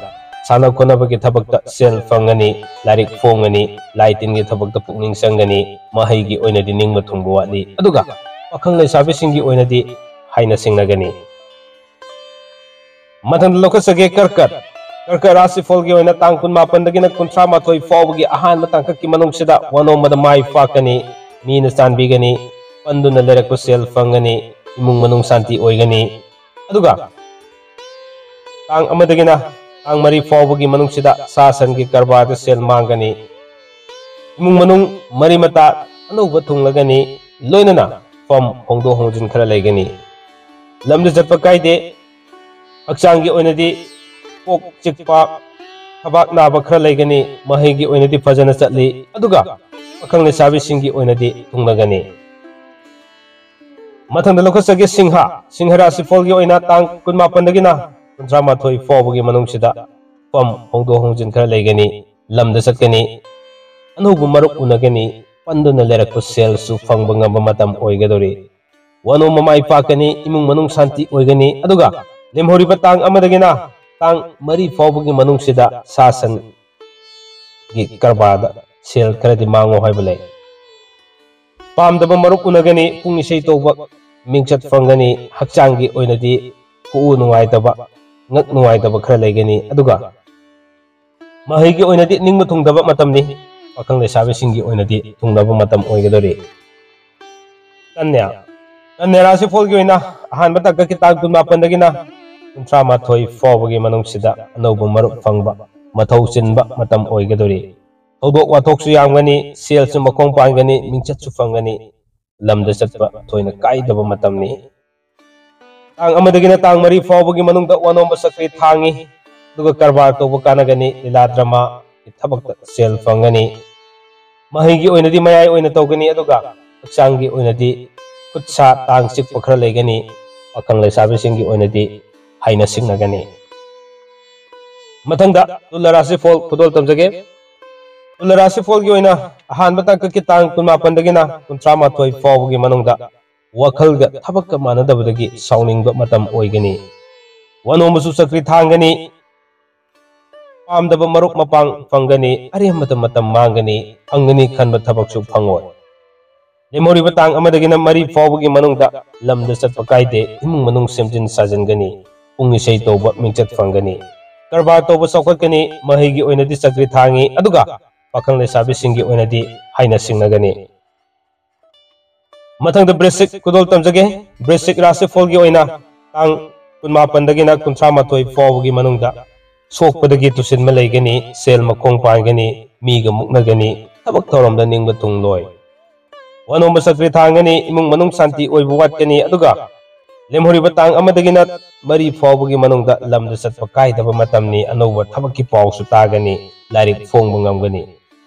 ꯁꯥꯟꯅ ꯈꯣꯠꯅꯕꯒꯤ ꯊꯕꯛꯇ ꯁꯦꯜ ꯐꯪꯒꯅꯤ, ꯂꯥꯏꯔꯤꯛ ꯐꯣꯡꯒꯅꯤ, ꯂꯥꯏ ꯇꯤꯟꯒꯤ ꯊꯕꯛꯇ ꯄꯨꯛꯅꯤꯡ ꯆꯪꯒꯅꯤ, ꯃꯍꯩꯒꯤ ꯑꯣꯏꯅꯗꯤ ꯅꯤꯡꯕ ꯊꯨꯡꯕ ꯋꯥꯠꯂꯤ꯫ ꯑꯗꯨꯒ ꯄꯥꯈꯪ ꯂꯩꯁꯥꯕꯤꯁꯤꯡꯒꯤ ꯑꯣꯏꯅꯗꯤ ꯍꯥꯏꯅ ꯁꯤꯡꯅꯒꯅꯤ꯫ ꯃꯊꯪꯗ ꯂꯧꯈꯠꯆꯒꯦ ꯀꯔꯀꯠ꯫ ꯀꯔꯀꯠ ꯔꯥꯁꯤꯐꯣꯜꯒꯤ ꯑꯣꯏꯅ ꯇꯥꯡ ꯀꯨꯟꯃꯥꯄꯟꯗꯒꯤꯅ ꯀꯨꯟꯊ꯭ꯔꯥ ꯃꯥꯊꯣꯏ ꯐꯥꯎꯕꯒꯤ ꯑꯍꯥꯟꯕ ꯇꯥꯡꯀꯛꯀꯤ ꯃꯅꯨꯡꯁꯤꯗ ꯋꯥꯅꯣꯝꯕꯗ ꯃꯥꯏ ꯄꯥꯛꯀꯅꯤ, ꯃꯤꯅ ꯆꯥꯟꯕꯤꯒꯅꯤ, ꯄꯟꯗꯨꯅ ꯂꯩꯔꯛꯄ ꯁꯦꯜ ꯐꯪꯒꯅꯤ, ꯏꯃꯨꯡ ꯃꯅꯨꯡ ꯁꯥꯟꯇꯤ ꯑꯣꯏꯒꯅꯤ꯫ ꯑꯗꯨꯒ ꯇꯥꯡ ꯑꯃꯗꯒꯤꯅ ꯇꯥꯡ ꯃꯔꯤ ꯐꯥꯎꯕꯒꯤ ꯃꯅꯨꯡꯁꯤꯗ ꯁꯥ ꯁꯟꯒꯤ ꯀꯔꯕꯥꯔꯗ ꯁꯦꯜ ꯃꯥꯡꯒꯅꯤ꯫ ꯏꯃꯨꯡ ꯃꯅꯨꯡ ꯃꯔꯤ ꯃꯇꯥ ꯑꯅꯧꯕ ꯊꯨꯡꯂꯒꯅꯤ, ꯂꯣꯏꯅꯅ ꯐꯝ ꯍꯣꯡꯗꯣꯛ ꯍꯣꯡꯖꯤꯟ ꯈꯔ ꯂꯩꯒꯅꯤ꯫ ꯂꯝꯗ ꯆꯠꯄ ꯀꯥꯏꯗꯦ꯫ ꯍꯛꯆꯥꯡꯒꯤ ꯑꯣꯏꯅꯗꯤ ꯀꯣꯛ ꯆꯤꯛꯄ, ꯊꯕꯥꯛ ꯅꯥꯕ ꯈꯔ ꯂꯩꯒꯅꯤ꯫ ꯃꯍꯩꯒꯤ ꯑꯣꯏꯅꯗꯤ ꯐꯖꯅ ꯆꯠꯂꯤ, ꯑꯗꯨꯒ ꯄꯥꯈꯪ ꯂꯩꯁꯥꯕꯤꯁꯤꯡꯒꯤ ꯑꯣꯏꯅꯗꯤ ꯊꯨꯡꯅꯒꯅꯤ꯫ ꯃꯊꯪꯗ ꯂꯧꯈꯠꯆꯒꯦ ꯁꯤꯡꯍ꯫ ꯁꯤꯡꯍ ꯔꯥꯁꯤꯐꯣꯜꯒꯤ ꯑꯣꯏꯅ ꯇꯥꯡ ꯀꯨꯟꯃꯥꯄꯟꯗꯒꯤꯅ ꯀꯨꯟꯊ꯭ꯔꯥ ꯃꯥꯊꯣꯏ ꯐꯥꯎꯕꯒꯤ ꯃꯅꯨꯡꯁꯤꯗ ꯐꯝ ꯍꯣꯡꯗꯣꯛ ꯍꯣꯡꯖꯤꯟ ꯈꯔ ꯂꯩꯒꯅꯤ, ꯂꯝꯗ ꯆꯠꯀꯅꯤ, ꯑꯅꯧꯕ ꯃꯔꯨꯞ ꯎꯅꯒꯅꯤ, ꯄꯟꯗꯨꯅ ꯂꯩꯔꯛꯄ ꯁꯦꯜꯁꯨ ꯐꯪꯕ ꯉꯝꯕ ꯃꯇꯝ ꯑꯣꯏꯒꯗꯧꯔꯤ꯫ ꯋꯥꯅꯣꯝꯕ ꯃꯥꯏ ꯄꯥꯛꯀꯅꯤ, ꯏꯃꯨꯡ ꯃꯅꯨꯡ ꯁꯥꯟꯇꯤ ꯑꯣꯏꯒꯅꯤ꯫ ꯑꯗꯨꯒ ꯂꯦꯝꯍꯧꯔꯤꯕ ꯇꯥꯡ ꯑꯃꯗꯒꯤꯅ ꯇꯥꯡ ꯃꯔꯤ ꯐꯥꯎꯕꯒꯤ ꯃꯅꯨꯡꯁꯤꯗ ꯁꯥ ꯁꯟ ꯀꯔꯕꯥꯔꯗ ꯁꯦꯜ ꯈꯔꯗꯤ ꯃꯥꯡꯉꯣ ꯍꯥꯏꯕ ꯂꯩ꯫ ꯄꯥꯝꯗꯕ ꯃꯔꯨꯞ ꯎꯅꯒꯅꯤ, ꯄꯨꯡ ꯏꯁꯩ ꯇꯧꯕ ꯃꯤꯡꯆꯠ ꯐꯪꯒꯅꯤ, ꯍꯛꯆꯥꯡꯒꯤ ꯑꯣꯏꯅꯗꯤ ꯈꯨꯎ ꯅꯨꯡꯉꯥꯏꯇꯕ, ꯉꯛ ꯅꯨꯡꯉꯥꯏꯇꯕ ꯈꯔ ꯂꯩꯒꯅꯤ꯫ ꯑꯗꯨꯒ ꯃꯍꯩꯒꯤ ꯑꯣꯏꯅꯗꯤ ꯅꯤꯡꯕ ꯊꯨꯡꯗꯕ ꯃꯇꯝꯅꯤ꯫ ꯄꯥꯈꯪ ꯂꯩꯁꯥꯕꯤꯁꯤꯡꯒꯤ ꯑꯣꯏꯅꯗꯤ ꯊꯨꯡꯅꯕ ꯃꯇꯝ ꯑꯣꯏꯒꯗꯧꯔꯤ꯫ ꯀꯟꯌꯥ꯫ ꯀꯟꯌꯥ ꯔꯥꯁꯤꯐꯣꯜꯒꯤ ꯑꯣꯏꯅ ꯑꯍꯥꯟꯕ ꯇꯥꯡꯀꯛꯀꯤ ꯇꯥꯡ ꯀꯨꯟꯃꯥꯄꯟꯗꯒꯤꯅ ꯀꯨꯟꯊ꯭ꯔꯥ ꯃꯥꯊꯣꯏ ꯐꯥꯎꯕꯒꯤ ꯃꯅꯨꯡꯁꯤꯗ ꯑꯅꯧꯕ ꯃꯔꯨꯞ ꯐꯪꯕ, ꯃꯊꯧ ꯆꯤꯟꯕ ꯃꯇꯝ ꯑꯣꯏꯒꯗꯧꯔꯤ꯫ ꯊꯧꯗꯣꯛ ꯋꯥꯊꯣꯛꯁꯨ ꯌꯥꯝꯒꯅꯤ, ꯁꯦꯜꯁꯨ ꯃꯈꯣꯡ ꯄꯥꯟꯒꯅꯤ, ꯃꯤꯡꯆꯠꯁꯨ ꯐꯪꯒꯅꯤ, ꯂꯝꯗ ꯆꯠꯄ ꯊꯣꯏꯅ ꯀꯥꯏꯗꯕ ꯃꯇꯝꯅꯤ꯫ ꯇꯥꯡ ꯑꯃꯗꯒꯤꯅ ꯇꯥꯡ ꯃꯔꯤ ꯐꯥꯎꯕꯒꯤ ꯃꯅꯨꯡꯗ ꯋꯥꯅꯣꯝꯕ ꯆꯀ꯭ꯔꯤ ꯊꯥꯡꯉꯤ, ꯑꯗꯨꯒ ꯀꯔꯕꯥꯔ ꯇꯧꯕ ꯀꯥꯟꯅꯒꯅꯤ, ꯂꯤꯂꯥ ꯗ꯭ꯔꯃꯥꯒꯤ ꯊꯕꯛꯇ ꯁꯦꯜ ꯐꯪꯒꯅꯤ꯫ ꯃꯍꯩꯒꯤ ꯑꯣꯏꯅꯗꯤ ꯃꯌꯥꯏ ꯑꯣꯏꯅ ꯇꯧꯒꯅꯤ, ꯑꯗꯨꯒ ꯍꯛꯆꯥꯡꯒꯤ ꯑꯣꯏꯅꯗꯤ ꯈꯨꯠ ꯁꯥ ꯇꯥꯡ ꯆꯤꯛꯄ ꯈꯔ ꯂꯩꯒꯅꯤ꯫ ꯄꯥꯈꯪ ꯂꯩꯁꯥꯕꯤꯁꯤꯡꯒꯤ ꯑꯣꯏꯅꯗꯤ ꯍꯥꯏꯅ ꯁꯤꯡꯅꯒꯅꯤ꯫ ꯃꯊꯪꯗ ꯇꯨꯂꯥ ꯔꯥꯁꯤꯐꯣꯜ ꯈꯨꯗꯣꯜ ꯇꯝꯖꯒꯦ꯫ ꯇꯨꯂꯥ ꯔꯥꯁꯤꯐꯣꯜꯒꯤ ꯑꯣꯏꯅ ꯑꯍꯥꯟꯕ ꯇꯥꯡꯀꯛꯀꯤ ꯇꯥꯡ ꯀꯨꯟꯃꯥꯄꯟꯗꯒꯤꯅ ꯀꯨꯟꯊ꯭ꯔꯥ ꯃꯥꯊꯣꯏ ꯐꯥꯎꯕꯒꯤ ꯃꯅꯨꯡꯗ ꯋꯥꯈꯜꯒ ꯊꯕꯛꯀ ꯃꯥꯟꯅꯗꯕꯗꯒꯤ ꯁꯥꯎꯅꯤꯡꯕ ꯃꯇꯝ ꯑꯣꯏꯒꯅꯤ꯫ ꯋꯥꯅꯣꯝꯕꯁꯨ ꯆꯀ꯭ꯔꯤ ꯊꯥꯡꯒꯅꯤ꯫ ꯄꯥꯝꯗꯕ ꯃꯔꯨꯞ ꯃꯄꯥꯡ ꯐꯪꯒꯅꯤ꯫ ꯑꯔꯦꯝꯕꯗ ꯃꯇꯝ ꯃꯥꯡꯒꯅꯤ꯫ ꯐꯪꯒꯅꯤ ꯈꯟꯕ ꯊꯕꯛꯁꯨ ꯐꯪꯉꯣꯏ꯫ ꯂꯦꯝꯍꯧꯔꯤꯕ ꯇꯥꯡ ꯑꯃꯗꯒꯤꯅ ꯃꯔꯤ ꯐꯥꯎꯕꯒꯤ ꯃꯅꯨꯡꯗ ꯂꯝꯗ ꯆꯠꯄ ꯀꯥꯏꯗꯦ꯫ ꯏꯃꯨꯡ ꯃꯅꯨꯡ ꯁꯦꯝꯖꯤꯟ ꯁꯥꯖꯤꯟꯒꯅꯤ꯫ ꯄꯨꯡ ꯏꯁꯩ ꯇꯧꯕ ꯃꯤꯡꯆꯠ ꯐꯪꯒꯅꯤ꯫ ꯀꯔꯕꯥꯔ ꯇꯧꯕ ꯆꯥꯎꯈꯠꯀꯅꯤ꯫ ꯃꯍꯩꯒꯤ ꯑꯣꯏꯅꯗꯤ ꯆꯀ꯭ꯔꯤ ꯊꯥꯡꯉꯤ, ꯑꯗꯨꯒ ꯄꯥꯈꯪ ꯂꯩꯁꯥꯕꯤꯁꯤꯡꯒꯤ ꯑꯣꯏꯅꯗꯤ ꯍꯥꯏꯅ ꯁꯤꯡꯅꯒꯅꯤ꯫ ꯃꯊꯪꯗ ꯕ꯭ꯔꯦꯁꯤꯛ ꯈꯨꯗꯣꯜ ꯇꯝꯖꯒꯦ꯫ ꯕ꯭ꯔꯦꯁꯤꯛ ꯔꯥꯁꯤꯐꯣꯜꯒꯤ ꯑꯣꯏꯅ ꯇꯥꯡ ꯀꯨꯟꯃꯥꯄꯟꯗꯒꯤꯅ ꯀꯨꯟꯊ꯭ꯔꯥ ꯃꯥꯊꯣꯏ ꯐꯥꯎꯕꯒꯤ ꯃꯅꯨꯡꯗ ꯁꯣꯛꯄꯗꯒꯤ ꯇꯨꯁꯤꯟꯕ ꯂꯩꯒꯅꯤ, ꯁꯦꯜ ꯃꯈꯣꯡ ꯄꯥꯟꯒꯅꯤ, ꯃꯤꯒ ꯃꯨꯛꯅꯒꯅꯤ, ꯊꯕꯛ ꯊꯧꯔꯝꯗ ꯅꯤꯡꯕ ꯊꯨꯡꯂꯣꯏ꯫ ꯋꯥꯅꯣꯝꯕ ꯆꯀ꯭ꯔꯤ ꯊꯥꯡꯒꯅꯤ, ꯏꯃꯨꯡ ꯃꯅꯨꯡ ꯁꯥꯟꯇꯤ ꯑꯣꯏꯕ ꯋꯥꯠꯀꯅꯤ, ꯑꯗꯨꯒ ꯂꯦꯝꯍꯧꯔꯤꯕ ꯇꯥꯡ ꯑꯃꯗꯒꯤꯅ ꯃꯔꯤ ꯐꯥꯎꯕꯒꯤ ꯃꯅꯨꯡꯗ ꯂꯝꯗ ꯆꯠꯄ ꯀꯥꯏꯗꯕ ꯃꯇꯝꯅꯤ꯫ ꯑꯅꯧꯕ ꯊꯕꯛꯀꯤ ꯄꯥꯎꯁꯨ ꯇꯥꯒꯅꯤ, ꯂꯥꯏꯔꯤꯛ ꯐꯣꯡꯕ ꯉꯝꯒꯅꯤ꯫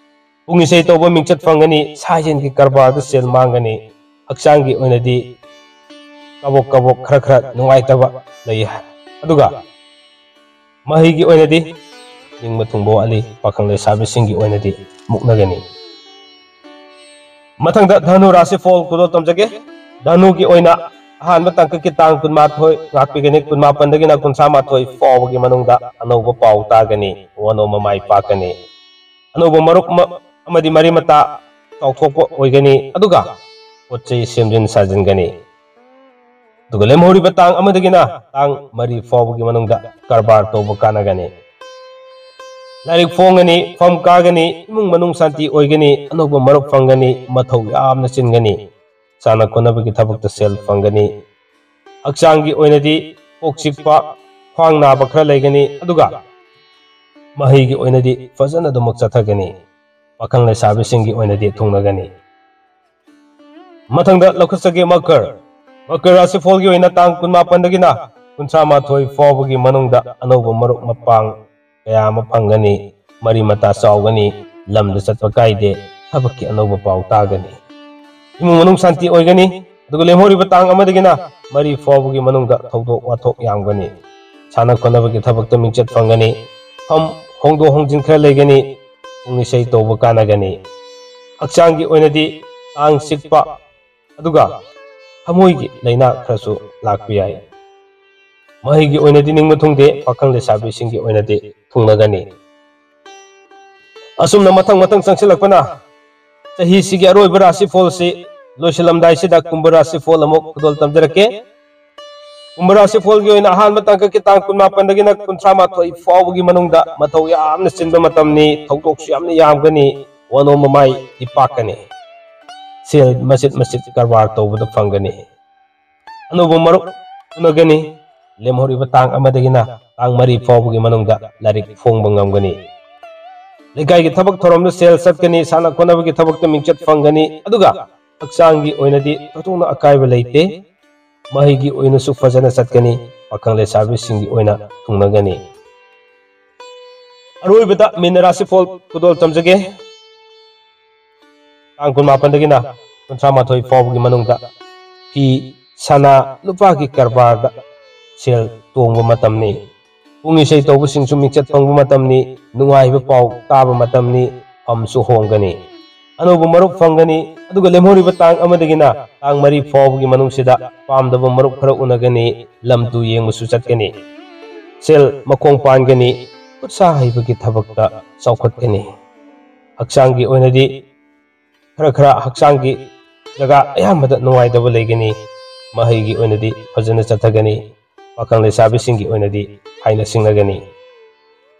ꯄꯨꯡ ꯏꯁꯩ ꯇꯧꯕ ꯃꯤꯡꯆꯠ ꯐꯪꯒꯅꯤ, ꯁꯥ ꯌꯦꯟꯒꯤ ꯀꯔꯕꯥꯔꯗ ꯁꯦꯜ ꯃꯥꯡꯒꯅꯤ, ꯍꯛꯆꯥꯡꯒꯤ ꯑꯣꯏꯅꯗꯤ ꯀꯕꯣꯛ ꯀꯕꯣꯛ ꯈꯔ ꯈꯔ ꯅꯨꯡꯉꯥꯏꯇꯕ ꯂꯩ, ꯑꯗꯨꯒ ꯃꯍꯩꯒꯤ ꯑꯣꯏꯅꯗꯤ ꯅꯤꯡꯕ ꯊꯨꯡꯕ ꯋꯥꯠꯂꯤ, ꯄꯥꯈꯪ ꯂꯩꯁꯥꯕꯤꯁꯤꯡꯒꯤ ꯑꯣꯏꯅꯗꯤ ꯃꯨꯛꯅꯒꯅꯤ꯫ ꯃꯊꯪꯗ ꯙꯅꯨ ꯔꯥꯁꯤꯐꯣꯜ ꯈꯨꯗꯣꯜ ꯇꯝꯖꯒꯦ꯫ ꯙꯅꯨꯒꯤ ꯑꯣꯏꯅ ꯑꯍꯥꯟꯕ ꯇꯥꯡꯀꯛꯀꯤ ꯇꯥꯡ ꯀꯨꯟꯃꯥꯊꯣꯏ ꯉꯥꯛꯄꯤꯒꯅꯤ, ꯀꯨꯟꯃꯥꯄꯟꯗꯒꯤꯅ ꯀꯨꯟꯊ꯭ꯔꯥ ꯃꯥꯊꯣꯏ ꯐꯥꯎꯕꯒꯤ ꯃꯅꯨꯡꯗ ꯑꯅꯧꯕ ꯄꯥꯎ ꯇꯥꯒꯅꯤ, ꯋꯥꯅꯣꯝꯕ ꯃꯥꯏ ꯄꯥꯛꯀꯅꯤ꯫ ꯑꯅꯧꯕ ꯃꯔꯨꯞ ꯑꯃ-, ꯑꯃꯗꯤ ꯃꯔꯤ ꯃꯇꯥ ꯆꯥꯎꯊꯣꯛꯄ ꯑꯣꯏꯒꯅꯤ, ꯑꯗꯨꯒ ꯄꯣꯠ ꯆꯩ ꯁꯦꯝꯖꯤꯟ ꯁꯥꯖꯤꯟꯒꯅꯤ꯫ ꯑꯗꯨꯒ ꯂꯦꯝꯍꯧꯔꯤꯕ ꯇꯥꯡ ꯑꯃꯗꯒꯤꯅ ꯇꯥꯡ ꯃꯔꯤ ꯐꯥꯎꯕꯒꯤ ꯃꯅꯨꯡꯗ ꯀꯔꯕꯥꯔ ꯇꯧꯕ ꯀꯥꯟꯅꯒꯅꯤ꯫ ꯂꯥꯏꯔꯤꯛ ꯐꯣꯡꯒꯅꯤ, ꯐꯝ ꯀꯥꯒꯅꯤ, ꯏꯃꯨꯡ ꯃꯅꯨꯡ ꯁꯥꯟꯇꯤ ꯑꯣꯏꯒꯅꯤ, ꯑꯅꯧꯕ ꯃꯔꯨꯞ ꯐꯪꯒꯅꯤ, ꯃꯊꯧ ꯌꯥꯝꯅ ꯆꯤꯟꯒꯅꯤ꯫ ꯁꯥꯟꯅ ꯈꯣꯠꯅꯕꯒꯤ ꯊꯕꯛꯇ ꯁꯦꯜ ꯐꯪꯒꯅꯤ꯫ ꯍꯛꯆꯥꯡꯒꯤ ꯑꯣꯏꯅꯗꯤ ꯀꯣꯛ ꯆꯤꯛꯄ, ꯈ꯭ꯋꯥꯡ ꯅꯥꯕ ꯈꯔ ꯂꯩꯒꯅꯤ, ꯑꯗꯨꯒ ꯃꯍꯩꯒꯤ ꯑꯣꯏꯅꯗꯤ ꯐꯖꯅ ꯑꯗꯨꯃꯛ ꯆꯠꯊꯒꯅꯤ꯫ ꯄꯥꯈꯪ ꯂꯩꯁꯥꯕꯤꯁꯤꯡꯒꯤ ꯑꯣꯏꯅꯗꯤ ꯊꯨꯡꯅꯒꯅꯤ꯫ ꯃꯊꯪꯗ ꯂꯧꯈꯠꯆꯒꯦ ꯃꯀꯔ꯫ ꯃꯀꯔ ꯔꯥꯁꯤꯐꯣꯜꯒꯤ ꯑꯣꯏꯅ ꯇꯥꯡ ꯀꯨꯟꯃꯥꯄꯟꯗꯒꯤꯅ ꯀꯨꯟꯊ꯭ꯔꯥ ꯃꯥꯊꯣꯏ ꯐꯥꯎꯕꯒꯤ ꯃꯅꯨꯡꯗ ꯑꯅꯧꯕ ꯃꯔꯨꯞ ꯃꯄꯥꯡ ꯀꯌꯥ ꯑꯃ ꯐꯪꯒꯅꯤ, ꯃꯔꯤ ꯃꯇꯥ ꯆꯥꯎꯒꯅꯤ, ꯂꯝꯗ ꯆꯠꯄ ꯀꯥꯏꯗꯦ, ꯊꯕꯛꯀꯤ ꯑꯅꯧꯕ ꯄꯥꯎ ꯇꯥꯒꯅꯤ꯫ ꯏꯃꯨꯡ ꯃꯅꯨꯡ ꯁꯥꯟꯇꯤ ꯑꯣꯏꯒꯅꯤ, ꯑꯗꯨꯒ ꯂꯦꯝꯍꯧꯔꯤꯕ ꯇꯥꯡ ꯑꯃꯗꯒꯤꯅ ꯃꯔꯤ ꯐꯥꯎꯕꯒꯤ ꯃꯅꯨꯡꯗ ꯊꯧꯗꯣꯛ ꯋꯥꯊꯣꯛ ꯌꯥꯝꯒꯅꯤ꯫ ꯁꯥꯟꯅ ꯈꯣꯠꯅꯕꯒꯤ ꯊꯕꯛꯇ ꯃꯤꯡꯆꯠ ꯐꯪꯒꯅꯤ, ꯐꯝ ꯍꯣꯡꯗꯣꯛ ꯍꯣꯡꯖꯤꯟ ꯈꯔ ꯂꯩꯒꯅꯤ, ꯄꯨꯡ ꯏꯁꯩ ꯇꯧꯕ ꯀꯥꯟꯅꯒꯅꯤ꯫ ꯍꯛꯆꯥꯡꯒꯤ ꯑꯣꯏꯅꯗꯤ ꯇꯥꯡ ꯆꯤꯛꯄ, ꯑꯗꯨꯒ ꯊꯃꯣꯏꯒꯤ ꯂꯥꯏꯅꯥ ꯈꯔꯁꯨ ꯂꯥꯛꯄ ꯌꯥꯏ꯫ ꯃꯍꯩꯒꯤ ꯑꯣꯏꯅꯗꯤ ꯅꯤꯡꯕ ꯊꯨꯡꯗꯦ, ꯄꯥꯈꯪ ꯂꯩꯁꯥꯕꯤꯁꯤꯡꯒꯤ ꯑꯣꯏꯅꯗꯤ ꯊꯨꯡꯅꯒꯅꯤ꯫ ꯑꯁꯨꯝꯅ ꯃꯊꯪ ꯃꯊꯪ ꯆꯪꯁꯤꯜꯂꯛꯄꯅ ꯆꯍꯤꯁꯤꯒꯤ ꯑꯔꯣꯏꯕ ꯔꯥꯁꯤꯐꯣꯜꯁꯤ ꯂꯣꯏꯁꯤꯜꯂꯝꯗꯥꯏꯁꯤꯗ ꯀꯨꯝꯚ ꯔꯥꯁꯤꯐꯣꯜ ꯑꯃꯨꯛ ꯈꯨꯗꯣꯜ ꯇꯝꯖꯔꯛꯀꯦ꯫ ꯀꯨꯝꯚ ꯔꯥꯁꯤꯐꯣꯜꯒꯤ ꯑꯣꯏꯅ ꯑꯍꯥꯟꯕ ꯇꯥꯡꯀꯛꯀꯤ ꯇꯥꯡ ꯀꯨꯟꯃꯥꯄꯟꯗꯒꯤꯅ ꯀꯨꯟꯊ꯭ꯔꯥ ꯃꯥꯊꯣꯏ ꯐꯥꯎꯕꯒꯤ ꯃꯅꯨꯡꯗ ꯃꯊꯧ ꯌꯥꯝꯅ ꯆꯤꯟꯕ ꯃꯇꯝꯅꯤ, ꯊꯧꯗꯣꯛꯁꯨ ꯌꯥꯝꯅ ꯌꯥꯝꯒꯅꯤ, ꯋꯥꯅꯣꯝ ꯃꯃꯥꯏꯗꯤ ꯄꯥꯛꯀꯅꯤ꯫ ꯁꯦꯜ ꯃꯆꯤꯠ ꯃꯆꯤꯠ ꯀꯔꯕꯥꯔ ꯇꯧꯕꯗ ꯐꯪꯒꯅꯤ꯫ ꯑꯅꯧꯕ ꯃꯔꯨꯞ ꯎꯅꯒꯅꯤ꯫ ꯂꯦꯝꯍꯧꯔꯤꯕ ꯇꯥꯡ ꯑꯃꯗꯒꯤꯅ ꯇꯥꯡ ꯃꯔꯤ ꯐꯥꯎꯕꯒꯤ ꯃꯅꯨꯡꯗ ꯂꯥꯏꯔꯤꯛ ꯐꯣꯡꯕ ꯉꯝꯒꯅꯤ꯫ ꯂꯩꯀꯥꯏꯒꯤ ꯊꯕꯛ ꯊꯧꯔꯝꯗ ꯁꯦꯜ ꯆꯠꯀꯅꯤ, ꯁꯥꯟꯅ ꯈꯣꯠꯅꯕꯒꯤ ꯊꯕꯛꯇ ꯃꯤꯡꯆꯠ ꯐꯪꯒꯅꯤ, ꯑꯗꯨꯒ ꯍꯛꯆꯥꯡꯒꯤ ꯑꯣꯏꯅꯗꯤ ꯊꯣꯏꯗꯣꯛꯅ ꯑꯀꯥꯏꯕ ꯂꯩꯇꯦ꯫ ꯃꯍꯩꯒꯤ ꯑꯣꯏꯅꯁꯨ ꯐꯖꯅ ꯆꯠꯀꯅꯤ, ꯄꯥꯈꯪ ꯂꯩꯁꯥꯕꯤꯁꯤꯡꯒꯤ ꯑꯣꯏꯅ ꯊꯨꯡꯅꯒꯅꯤ꯫ ꯑꯔꯣꯏꯕꯗ ꯃꯤꯅ ꯔꯥꯁꯤꯐꯣꯜ ꯈꯨꯗꯣꯜ ꯇꯝꯖꯒꯦ꯫ ꯇꯥꯡ ꯀꯨꯟꯃꯥꯄꯟꯗꯒꯤꯅ ꯀꯨꯟꯊ꯭ꯔꯥ ꯃꯥꯊꯣꯏ ꯐꯥꯎꯕꯒꯤ ꯃꯅꯨꯡꯗ ꯐꯤ, ꯁꯅꯥ, ꯂꯨꯄꯥꯒꯤ ꯀꯔꯕꯥꯔꯗ ꯁꯦꯜ ꯇꯣꯡꯕ ꯃꯇꯝꯅꯤ꯫ ꯄꯨꯡ ꯏꯁꯩ ꯇꯧꯕꯁꯤꯡꯁꯨ ꯃꯤꯡꯆꯠ ꯐꯪꯕ ꯃꯇꯝꯅꯤ, ꯅꯨꯡꯉꯥꯏꯕ ꯄꯥꯎ ꯇꯥꯕ ꯃꯇꯝꯅꯤ, ꯐꯝꯁꯨ ꯍꯣꯡꯒꯅꯤ꯫ ꯑꯅꯧꯕ ꯃꯔꯨꯞ ꯐꯪꯒꯅꯤ, ꯑꯗꯨꯒ ꯂꯦꯝꯍꯧꯔꯤꯕ ꯇꯥꯡ ꯑꯃꯗꯒꯤꯅ ꯇꯥꯡ ꯃꯔꯤ ꯐꯥꯎꯕꯒꯤ ꯃꯅꯨꯡꯁꯤꯗ ꯄꯥꯝꯗꯕ ꯃꯔꯨꯞ ꯈꯔ ꯎꯅꯒꯅꯤ, ꯂꯝ ꯇꯨ ꯌꯦꯡꯕꯁꯨ ꯆꯠꯀꯅꯤ꯫ ꯁꯦꯜ ꯃꯈꯣꯡ ꯄꯥꯟꯒꯅꯤ, ꯈꯨꯠꯁꯥ ꯍꯩꯕꯒꯤ ꯊꯕꯛꯇ ꯆꯥꯎꯈꯠꯀꯅꯤ꯫ ꯍꯛꯆꯥꯡꯒꯤ ꯑꯣꯏꯅꯗꯤ ꯈꯔ ꯈꯔ ꯍꯛꯆꯥꯡꯒꯤ ꯖꯒꯥ ꯑꯌꯥꯝꯕꯗ ꯅꯨꯡꯉꯥꯏꯇꯕ ꯂꯩꯒꯅꯤ꯫ ꯃꯍꯩꯒꯤ ꯑꯣꯏꯅꯗꯤ ꯐꯖꯅ ꯆꯠꯊꯒꯅꯤ꯫ ꯄꯥꯈꯪ ꯂꯩꯁꯥꯕꯤꯁꯤꯡꯒꯤ ꯑꯣꯏꯅꯗꯤ ꯍꯥꯏꯅ ꯁꯤꯡꯅꯒꯅꯤ꯫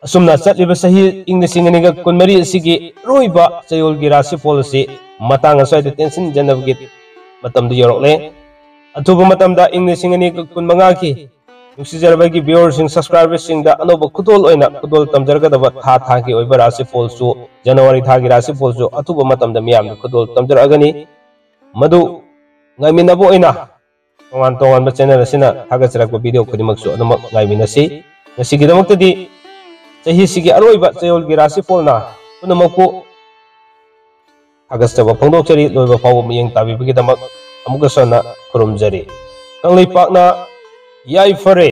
ꯑꯁꯨꯝꯅ ꯆꯠꯂꯤꯕ ꯆꯍꯤ ꯏꯪ ꯂꯤꯁꯤꯡ ꯑꯅꯤꯒ ꯀꯨꯟꯃꯔꯤ ꯑꯁꯤꯒꯤ ꯑꯔꯣꯏꯕ ꯆꯌꯣꯜꯒꯤ ꯔꯥꯁꯤꯐꯣꯜ ꯑꯁꯤ ꯃꯇꯥꯡ ꯑꯁ꯭ꯋꯥꯏꯗ ꯇꯦꯟꯁꯤꯟꯖꯅꯕꯒꯤ ꯃꯇꯝꯗꯨ ꯌꯧꯔꯛꯂꯦ꯫ ꯑꯊꯨꯕ ꯃꯇꯝꯗ ꯏꯪ ꯂꯤꯁꯤꯡ ꯑꯅꯤꯒ ꯀꯨꯟꯃꯉꯥꯒꯤ ꯅꯨꯡꯁꯤꯖꯔꯕꯒꯤ viewerꯁꯤꯡ, subscriberꯁꯤꯡꯗ ꯑꯅꯧꯕ ꯈꯨꯗꯣꯜ ꯑꯣꯏꯅ ꯈꯨꯗꯣꯜ ꯇꯝꯖꯔꯒꯗꯕ ꯊꯥ ꯊꯥꯒꯤ ꯑꯣꯏꯕ ꯔꯥꯁꯤꯐꯣꯜꯁꯨ, ꯖꯅꯋꯥꯔꯤ ꯊꯥꯒꯤ ꯔꯥꯁꯤꯐꯣꯜꯁꯨ ꯑꯊꯨꯕ ꯃꯇꯝꯗ ꯃꯤꯌꯥꯝꯗ ꯈꯨꯗꯣꯜ ꯇꯝꯖꯔꯛꯑꯒꯅꯤ꯫ ꯃꯗꯨ ꯉꯥꯏꯃꯤꯟꯅꯕ ꯑꯣꯏꯅ ꯇꯣꯉꯥꯟ ꯇꯣꯉꯥꯟꯕ channel ꯑꯁꯤꯅ ꯊꯥꯒꯠꯆꯔꯛꯄ video ꯈꯨꯗꯤꯡꯃꯛꯁꯨ ꯑꯗꯨꯃꯛ ꯉꯥꯏꯃꯤꯟꯅꯁꯤ꯫ ꯉꯁꯤꯒꯤꯗꯃꯛꯇꯗꯤ ꯆꯍꯤꯁꯤꯒꯤ ꯑꯔꯣꯏꯕ ꯆꯌꯣꯜꯒꯤ ꯔꯥꯁꯤꯐꯣꯜꯅ ꯄꯨꯝꯅꯃꯛꯄꯨ ꯊꯥꯒꯠꯆꯕ ꯐꯣꯡꯗꯣꯛꯆꯔꯤ꯫ ꯂꯣꯏꯕ ꯐꯥꯎꯕ ꯃꯤꯠꯌꯦꯡ ꯇꯥꯕꯤꯕꯒꯤꯗꯃꯛ ꯑꯃꯨꯛꯀꯁꯨ ꯍꯟꯅ ꯈꯨꯔꯨꯝꯖꯔꯤ꯫ ꯀꯪꯂꯩꯄꯥꯛꯅ ꯌꯥꯏꯐꯔꯦ꯫